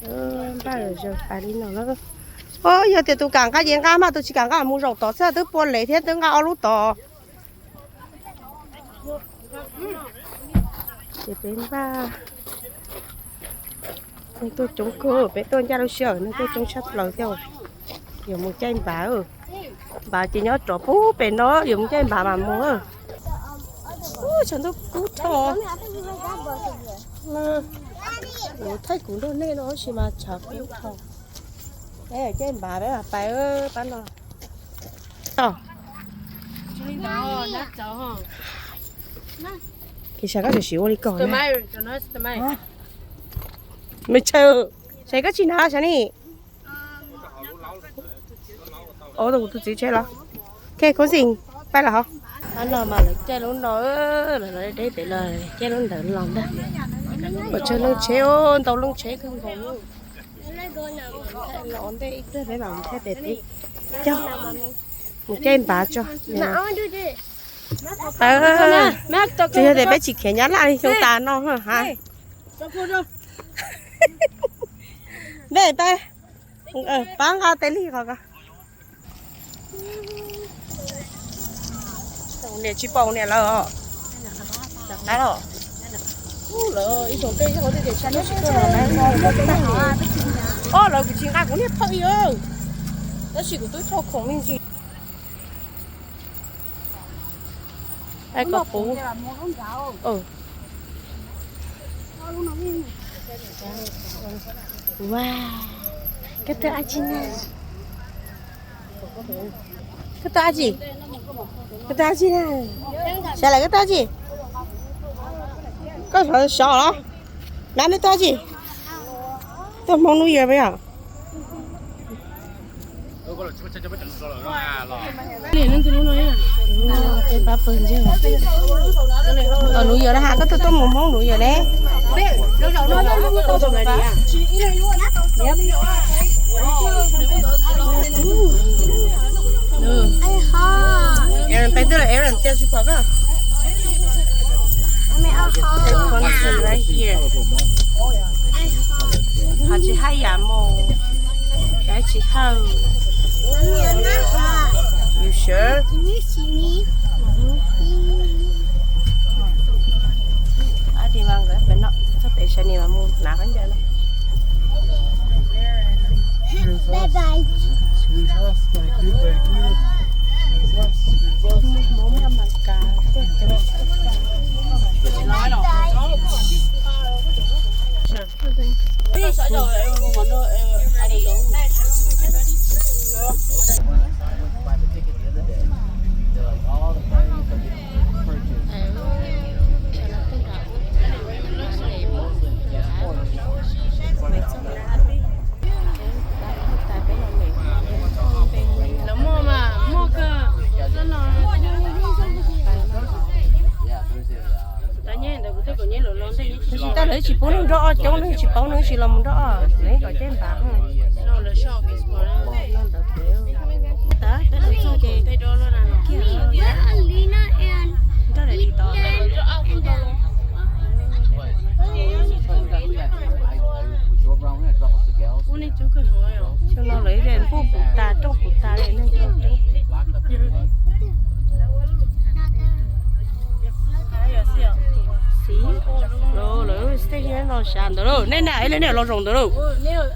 Npaj zaws pais li no na. Yog tias tus kam nqa ces nqa mas, tus tsis kam nqa mus zaum tod xwb, twb pua lev thiab twb nqa ob lub tod. Ces peb npaj, neeg tuaj coob kawg, peb tuaj ncaj lub sij hawm neeg tuaj coob tshaj plaws thiab. Yuav mus caij npav, npav ces nyob rov pub pem no, yuav mus caij npav mas mus. Tshav ntuj kub dhau. Kuv thaij kuv nrog nej no tab sis mas tshav kub dhau. Peb caij npav peb mam pais pab no. Kiv sav koj tseem siv ua li ko na. Me tshawj, sav koj tsis hnav sav ni. Kuv tus txiv tsheb los. Ok, koob xim, pab los hov. Pab no mas lawv caij lub no, lawv deb pem los caij lub ntawd los ntag. Ua tsaug leej tsheb, ntau leej tsheb kawg nkaus. Ntej ib pliag peb mam thaij pem teb. Cog, mus caij npav tso. Tsis yog tias peb tsis khiav nyab laj li xyoo tas no ha. Peb pab nqa tes li qhov ko. Niam tsis pom niam lawm os. Lawv ib tsoom tej yog tej tias tsis tuaj tsis tuaj los lawv tag. Os, lawv kuv tsis nqa kuv niag phawj ib, tab sis kuv twb thauj khoom me ntsis. Ai kom puv. Wow, koj twb ab tsi na? Koj twb ab tsi? Koj twb ab tsi na? Sav lawm koj twb ab tsi? Koj sov sov los? Nab neb twb ab tsi? Twb Hmoob New Year peb yom? Peb pab pawg ntseeg. Tom New Year na ha, koj twb tuaj mus Hmoob New Year ne? Aaron, peb twb los Aaron tiag tsis pom koj. Right here. Qhov tsis haj yam mus, kav tsis hawj. You sure? Ab di mas nkawd pem no, txog pem sawv ni mas mus hnav khaub ncaws no. Bye bye. Lawv muaj mas muaj kawg. Tab sis lawv tsis pub neeg nrog ob coob, neeg tsis paub neeg tsis los mus nrog ob, lawv kom caij npav. Xyoo no lawv npuj puv tas roj puv tas li neeg coob coob. Xis, lawv stage no sas ntawd lauj, nej na, nej los zaum ntawd lauj.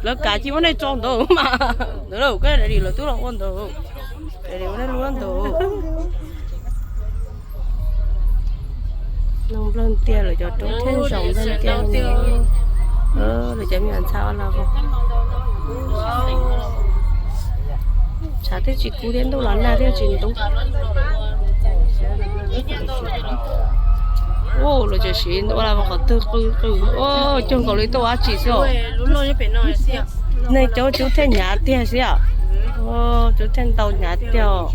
Lawv kav ci muab nej tso ntawd mas ntawd lauj, koj li lawv twb los ua ntawd, li ua nej lub ntawd. Nplooj ntiaj lawv cov roob thej zaum nplooj ntiaj, lawv cov me nyuam ntxhais ua laj vog. Tshav twb tsis kub thiab, ntuj los nag thiab tsis ntub. Ua lawv cov siv ua laj vog qhov twg qw qw, cog nkaus li tuaj ua dab tsi xwb os. Neeg coob cub thiaj hnyav tiag xwb os. Cub thiaj ntau hnyav tiag os.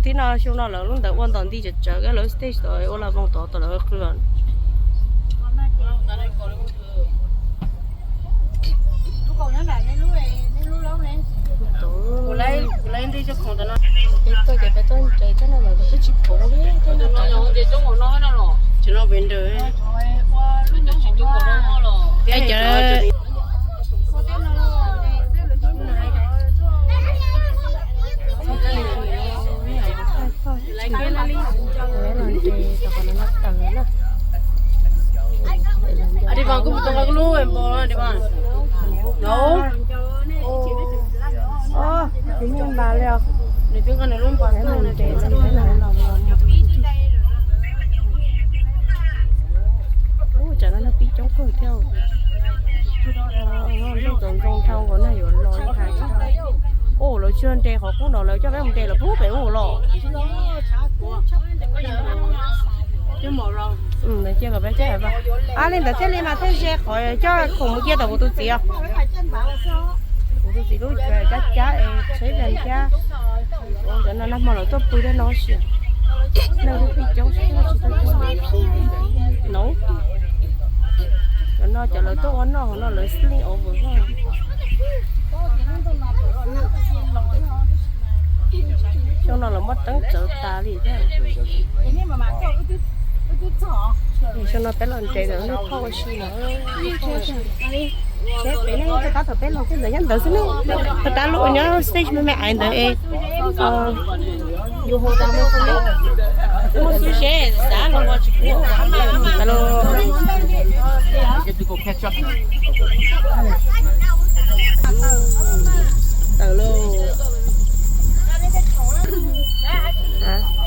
Thib no xyoo no lawv lub ntawd ua ntom nti tsawv tsawv, lawv stage tod ua laj vog tod, tod lawv qw. Peb tuaj ces peb tuaj ntses thiab no mas twb tsis pom li thiab no. Tsis no pem ntawd. Cov Ub, tsam no nag pib coob kawg thiab. Ntuj tsaus ntxoo dhau nkaus nag yuav los hais. Ub, lawv tsis nres qhov qub no, lawv coj peb mus nres lawm pub pem ub los. Cia kom peb coj, a li ntawd thiaj li mas thiaj ze qhov coj khoom mus cia tom kuv tus txiv os. Kuv tus txiv lub cab cab es tsheb pliag thiab. Cov no nag hmo lawv tuaj pw tej no sia. Neeg lub pij coob tsis tau coob no. Cov no cov lawv tuaj ua noj hauv no lawv sleep over. Xyoo no lawv muab teeb txawv tas li thiab. Xyoo no peb los nres ntawm lub phauj ua si no. Peb nej tab tom peb los xwb ntawd nyob ntawd xwb ne. Tab lub nyob stage me me ais ntawd es. Muaj xwb seb xav los tsis pub. Tawm lauj.